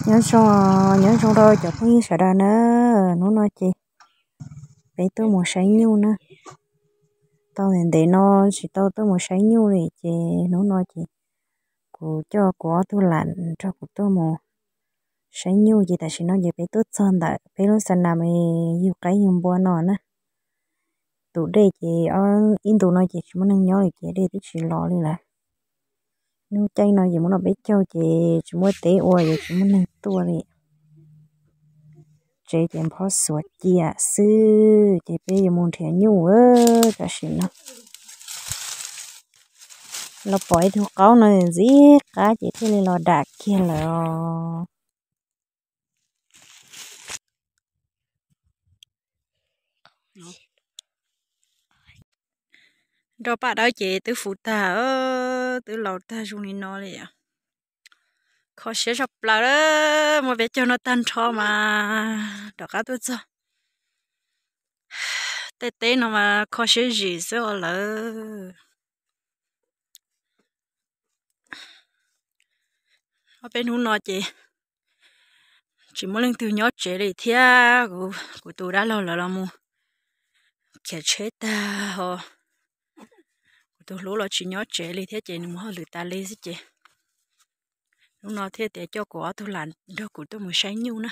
Nyob zoo, nyob zoo rau cov phooj ywg sawv daws na. Hnub no ces peb tuaj mus saib nyuj na. Tau ntev ntev no tsis tau tuaj mus saib nyuj li ces hnub no ces kuv coj kuv ob tug lam nrog kuv tuaj mus saib nyuj ces tam sim no ces peb tuaj txog ntawm peb lub xa nas yug qaib yug npua no na. Tus dej ces ib ntus no ces tsis muaj neeg nyob li ces dej twb tsis los li lawm. Hnub caij no ces muab no peb caug ces tsis muaj teb ua ces tsis muaj neeg tuaj li. Tsev ces nphob xuav cia xwb ces peb yuav mus nrhiav nyuj tam sim no. Los pom ib tug qaub no ntxim qab ces thiaj li los dam kiag lawm os. Nroj paj dawb ces twb fuv tag, twb laus tag zoo li no li. Kho siab zog plaws lawm, muab peb caug no tag nrho mas rov qab tuaj txog. Tej teb no mas kho siab zim xwb os lawm. Ob peb hnub no ces tsis muaj leej twg nyob tsev li thiab, kuv tus dab laug lawv los mus khiav tsheb tag ho kuv tus hlub los tsis nyob tsev li thiab ces nws mus hauj lwm tas li xwb ces hnub no thiaj tias coj kuv ob tug lam nrog kuv tuaj mus saib nyuj na.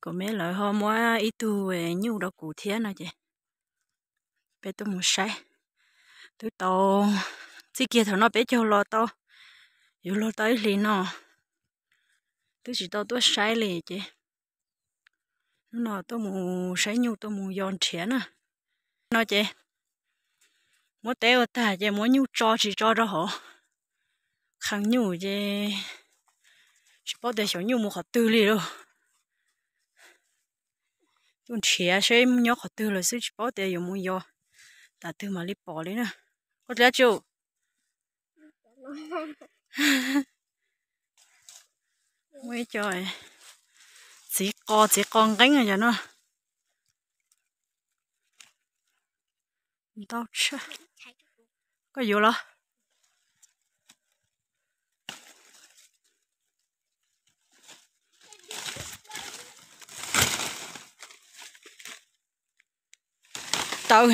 Kuv me lawv ho muab ib tug nyuj rau kuv thiab no ces peb tuaj mus saib. Twb tau txij kiag thaum no peb caug los tau, yuav luag tau ib hlis no twb tsis tau tuaj saib li ces hnub no tuaj mus saib nyuj tuaj mus yos nrhiav na. No ces muab teb ua tag ces muab nyuj tso tsis tso rau hauv qhee nyuj ces tsis paub tias xyov nyuj mus qhov twg li lauj. Tuaj nrhiav seb nyob qhov twg lawm xwb tsis paub tias yuav mus yos tas twg mam li pom li na. Koj dlaab tsi? Muaj ib co txiv qos txiv qos nqeeb cov no. Ntau tshaj. Koj yuav los? Tau.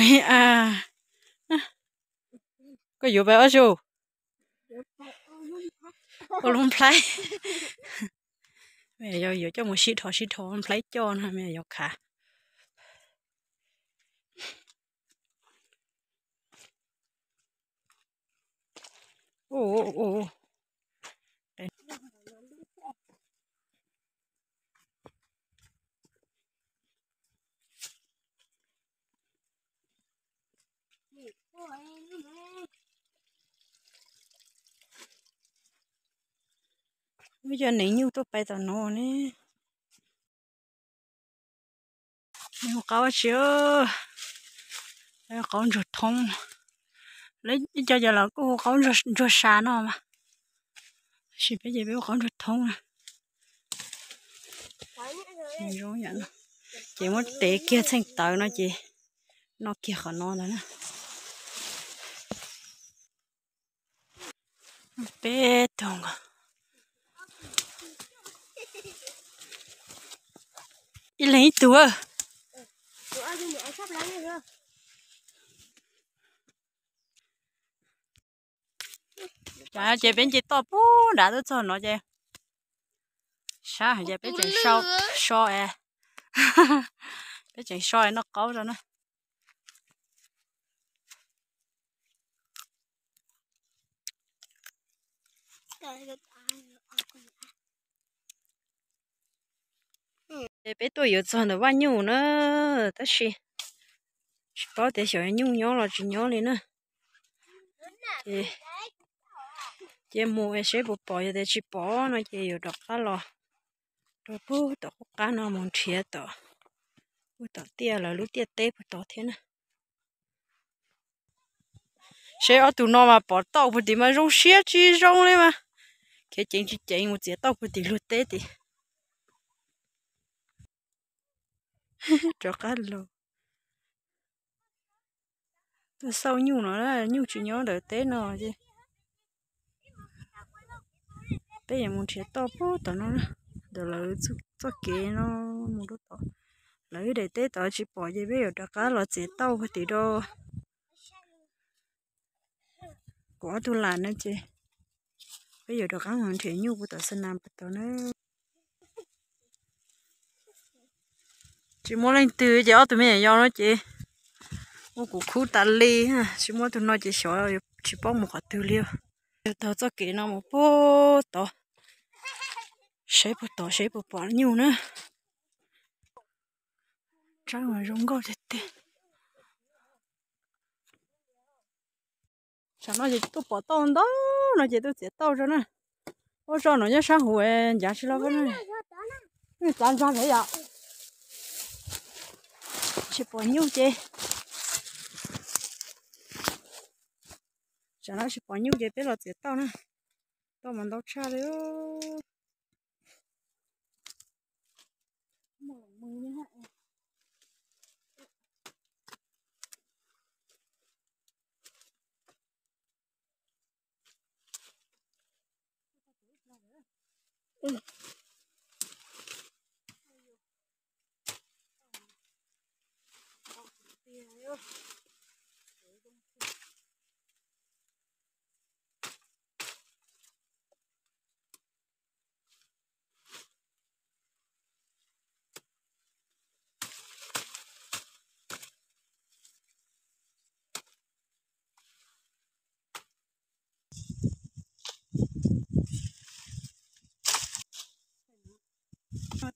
Koj yuav pab ob zaug? Ua lub nplhaib. Yuav coj mus sib dhos sib dhos nplhaib coj no me yuav khav. Muab cov neev nyuj tuaj pais tom no ne. Hu qaub tsi, qaub ntsuag thoob. Lawv ib co ces los kuj hu qaub ntsuag sa no mas, tab sis peb ces peb hu qaub ntsuag thoob na. Ces muab tev kiag txheej tawv no ces noj kiag qhov no ntag na. Peb tug nkaus. Ib leeg ib tug. Ces peb nce toj pub nrad tuaj txog no ces sab ces peb tseem so, so es, peb tseem so es noj qaub rau na. Ces peb tuaj yuav txog ntawm vaj nyuj na, tab sis tsis paub tias xyov nyuj nyob los tsis nyob li na. Ces mus seb puas pom, yog tias tsis pom no ces yuav rov qab los rau puag tom qub qab no mus nrhiav tom, puag tom tiaj lawv lub tiaj teb puag tod thiab na. Seb ob tug no mas pov tauj puag tim mas zoo siab tsis zoo li mas, khiav ceev tsis ceev mus txiav tauj puag tim luag teb tim. Rov qab los. Tuaj xauj nyuj no, nyuj tsis nyob ntawm teb no ces peb yuav mus nrhiav tauj puag tom no na, ntawm lawv txoj kev no mus rau tom lawv ib daim teb tod tsis pom ces peb yuav rov qab los txiav tauj hais tias rau kuv ob tug lam no ces peb yuav rov qab mus nrhiav nyuj puag tom xa nas puag tod na. Tsis muaj leej twg ces ob tug me nyuam yaus no ces ua kuv khub tas li, tsis muaj tus no ces xyov tsis paub mus qhov twg li. Yog taug txoj kev no mus puag tod, saib puag tod saib puas pom nyuj na. Tsaib zoo nkauj tiag tiag. Tsam no ces tuaj pom tauj ntau no ces tuaj txiav tauj tso na. Ua tso no nyob sab hauv ncav tsis los, txav ntsa thiab yom. Tsis pom nyuj ces, tsam no tsis pom nyuj ces peb los txiav tauj na. Tauj mas ntau tshaj li.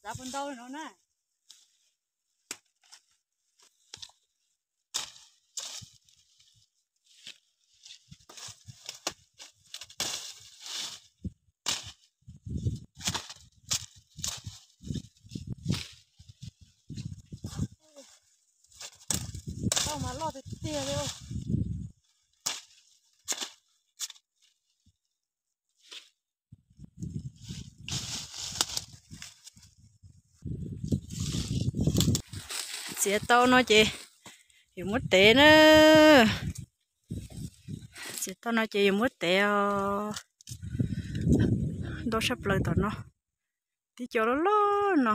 Txav puas ntau no na. Tauj mas loj tiag tiag li. Txiav tau no ces yuav muab tev na. Txiav tau no ces yuav muab tev os. Ntau saj plaws tom no, tib co loj loj no.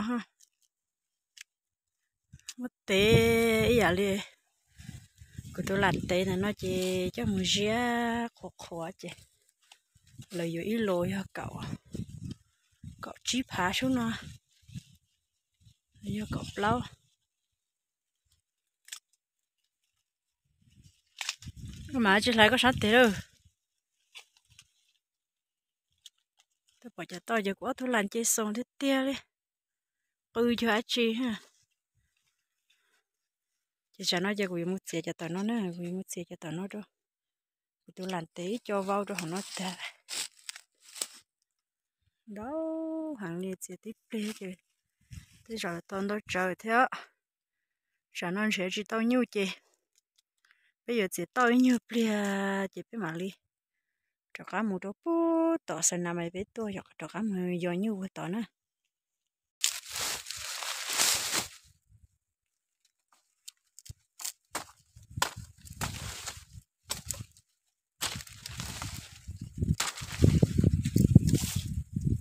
Muab tev ib yam li kuv tus lam tev ntawm no ces coj mus ziab qhuav qhuav ces lawv yuav ib los yog kaum, kaum tsib phav sub no, yog kaum plaub. Koj mam tsis hlais koj sab tes lawm. Twb pom cov tauj ces kuv ob tug lam ces xoom tiag tiag li, qw cuag dab tsi. Ces tsam no ces kuv yuav mus txiav cov tom no na, kuv yuav mus txiav cov tom no rau. Kuv tus lam tev ib co vau rau hauv no tag. Ntau heev li, txiav tib pliag ces tej zaum tau ntau tsawv thiab. Tsam no nrhiav tsis tau nyuj ces peb yuav txiav tau ib nyuag pliag ces peb mam li rov qab mus rau puag tom xa nas mas peb tuaj rov qab mus yos nyuj puag tod na.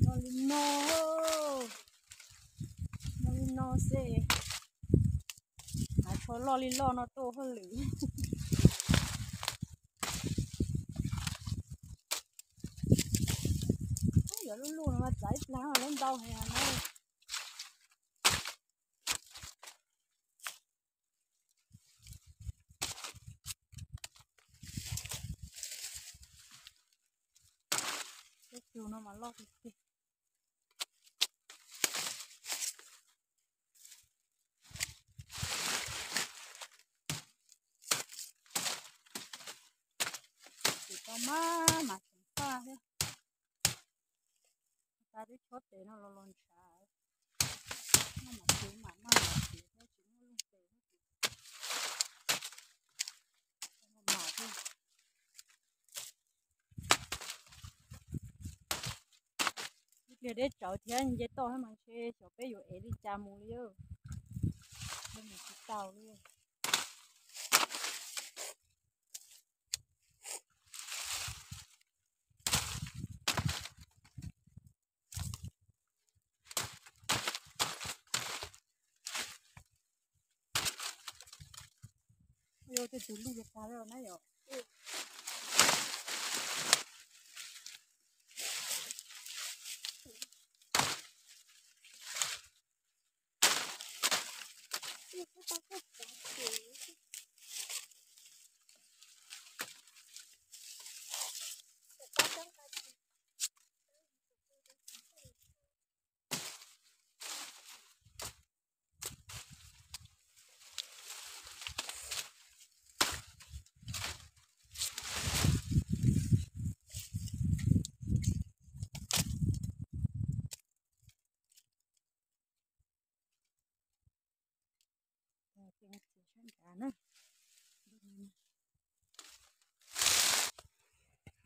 Loj li no, loj li no xwb, hais tsho loj li loj no tuaj hauj lwm. Yuav lub lub no mas txav ib plag lawv ntau heev na. Tej tug no mas loj tiag tiag. Tsis tau maj mam tseem faj thiab. Tag twb chob tes no los los ntshav. Maj mam tseem mam maj mam tseem thiab tsis muaj leej tes thiab. Mam thiab. Ib pliag deb tsawv thiab nce toj thiab mas ntshe xyov peb yuav ev li cas mus li. Peb mus tsis tau li. Tej tus luj li tas na yom.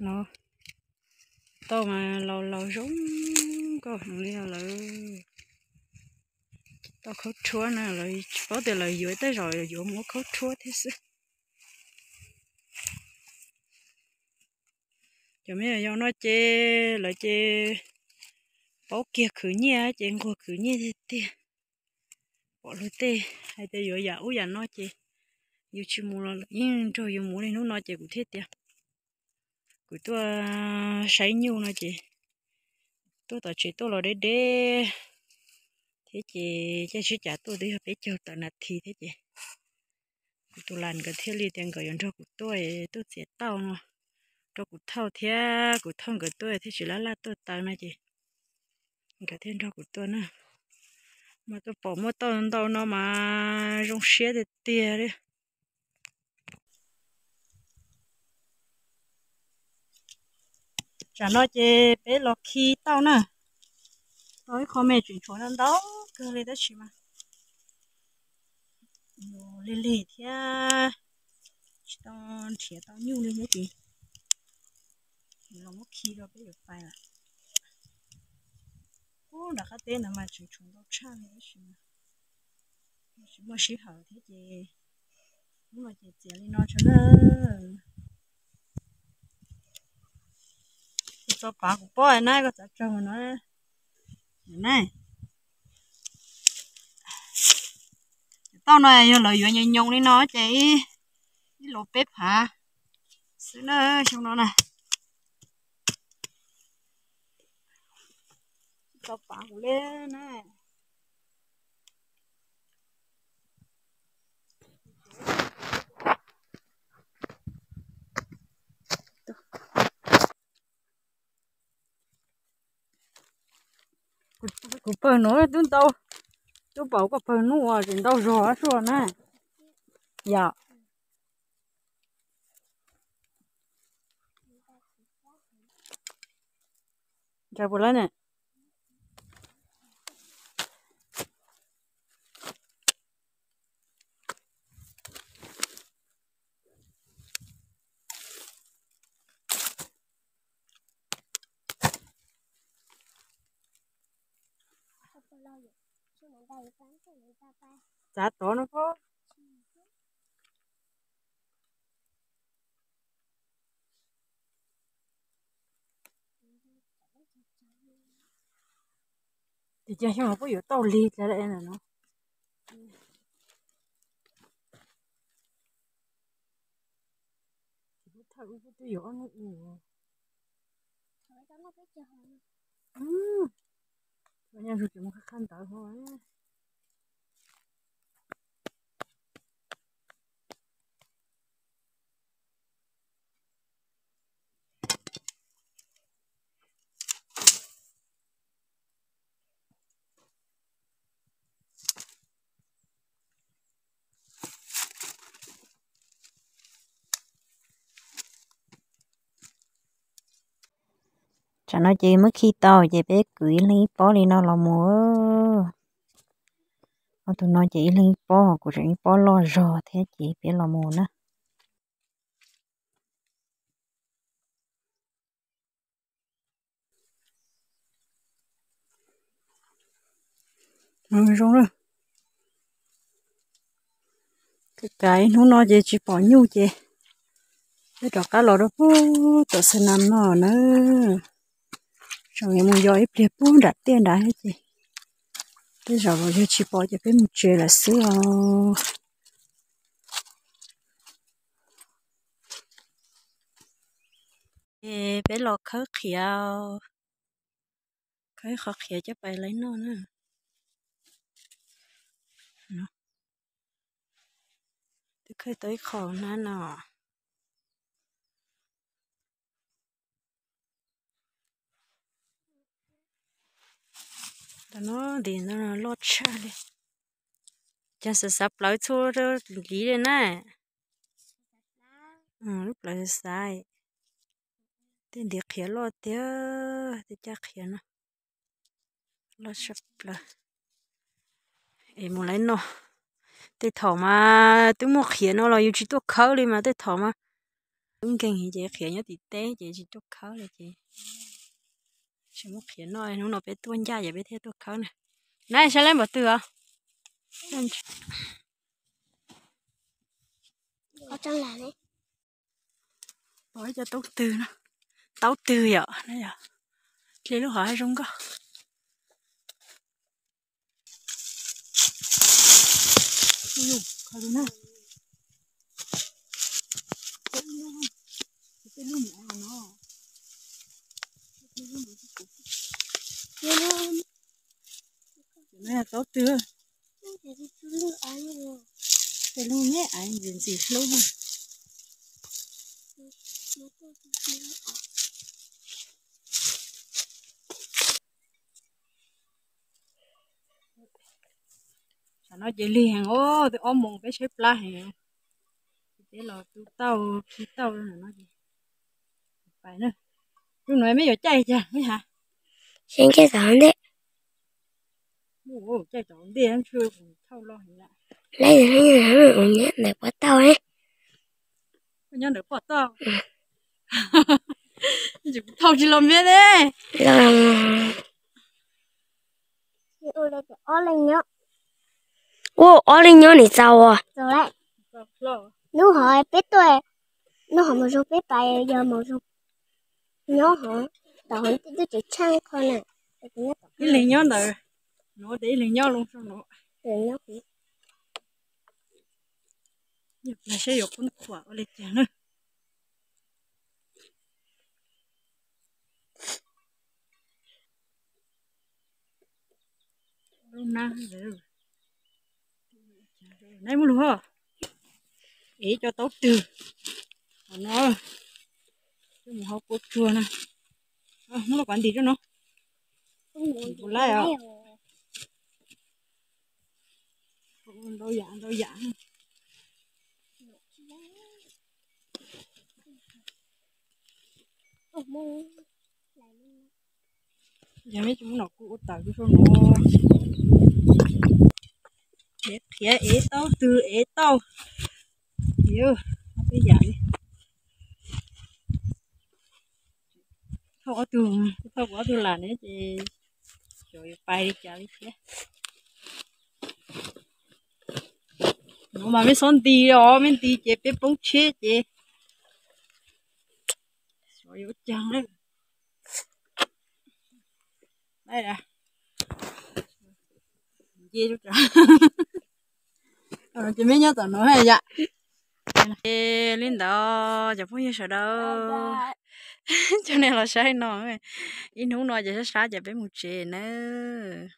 No, tau mas laus laus zoo nkauj heev li lawm. Tau khaub rhuab na, lawv tsis paub tias lawv yuav tej zaum yuav muab khaub rhuab thiab xwb. Cov me nyuam yaus no ces lawv ces paub kiag khwv nyiaj ces nquag khwv nyiaj tiag tiag. Pom luag tej hais tias yuav yam ub yam no ces yus tsis mus los lawv yeej nrog yus mus li. Hnub no ces kuv thiaj tias kuv tuaj saib nyuj no ces tuaj tom tsev tuaj los deb deb thiab ces caij tsheb tuaj twb yog peb caug tawm nas this thiab ces kuv tus las nkawd thiaj li tias nkawd yuav nrog kuv tuaj, tuaj txiav tauj no rau kuv thauj thiab kuv thauj nkawd tuaj thiaj tsis laj laj tuaj taw no ces nkawd thiaj nrog kuv tuaj na. Mas tuaj pom muaj tauj ntau no mas zoo siab tiag tiag li. Tsam no ces peb los khi tauj na. Tau ib qho me tseem tshuav ntau ntau kawg li tab sis mas lig lig thiab tsis tau nrhiav tau nyuj li thiab ces los muab khi rau peb yuav pais lawm. Ub, nram qab teb ntawd mas tseem tshuav ntau tshaj li tab sis mas tsis muaj sij hawm thiab ces hnub no ces txiav li no tso na. Tau pav kuv pob na, koj txav tsawg no na. Tauj no yog lawv yuav nyoos nyoos li no ces ib los peb phav xwb na, xyoo no na. Tau pav kuv li na. Kuv pawg nuav twb ntau, twb npaum koj pawg nub uas tseem ntau zog suab na. Yog ntawd puas lawm ne? Txav tod no pob. Ces xyoo no puab yuav tauj lig tas lawm no. Thawj ub twb yuav ob hnub ub. Nyob zoo tseem mus qhab qhab ntawd ho. Tsam no ces muab khi tau ces peb kwv ib leeg ib pob li no los mus. Ob tug no ces ib leeg ib pob, kuv tseem ib pob loj zog thiab ces peb los mus na. Zoo, kav hnub no ces tsis pom nyuj ces peb rov qab los rau pem tom xa nas no na. Tseem yuav mus yos ib pliag pem nram tiaj nrad thiab ces tej zaum los yog tsis pom ces peb mus tsev lawm xwb os. Es peb los khawb qhiav, khawb ib qho qhiav coj pais lawv noj na. Twb khawb tau ib qho na no. Tam no ntim no loj tshaj li. Cas xav xav plawv txhua liv li na. Lub plawv xav xav. Tej ntiv qhiav loj tiag, tej caj qhiav no loj tshaj plaws. Es mus lawv noj. Tej thaum mas twb muaj qhiav no los yus tsis tuaj khawb li mas tej thaum mas tub nkeeg ces qhiav nyob tim teb ces tsis tuaj khawb li ces tsis muaj qhiav noj. Hnub no peb tuaj ncaj ces peb thiaj tuaj khawb na. Na saib lawv npaum twg os. Pom ib co taub twg no, taub twg yom, dle lub hov zoo nkauj. Taub twg, tes lub neb ntxim ntxim hlub. Tam no ces lig heev os, twb ob moos peb tshaib plab heev. Peb los tu tauj khi tauj no ces pais na. Tus no meb yuav caij cas meb has? Seb caij tom ntej. Caij tom ntej ntshe thauj los heev lawm. Lawv ntawm pob tauj. Nyob ntawm pob tauj. Thauj tsis los meb ne. Ua ob leeg nyob nim txaus as. Hnub hov peb tuaj, hnub hov maum zoo peb pais yog maum zoo nyob hov, tom hov twb tseem tshaaj qho na. Ib leeg nyob ntawd, nuav tes ib leeg nyob loo zog nuav. Yog plag saib yuav qub khuam ua li cas na. Nab muab lug hos, es cov taub twg no, mus hauv kua tsuag na, muab lub kav ntim rau no, tus laib os. Ntau yam ntau yam. Yog meb tsis muab no kuv ua tawm rau sau no. Ev qhiav ev taub twg ev tauj, peb yam li. Thauj ob tug, thauj kuv ob tug lam ne ces xyov yuav pais li cas li thiab. Nuav mas meb xob nti os, meb nti ces peb poob tsheb ces xyov yuav ua caag. Nce, ces meb nyob tom nuav yom. Li ntawd cov phooj ywg sawv daws, cov nej los saib no, ib hnub no ces sab sab ces peb mus tsev nawb.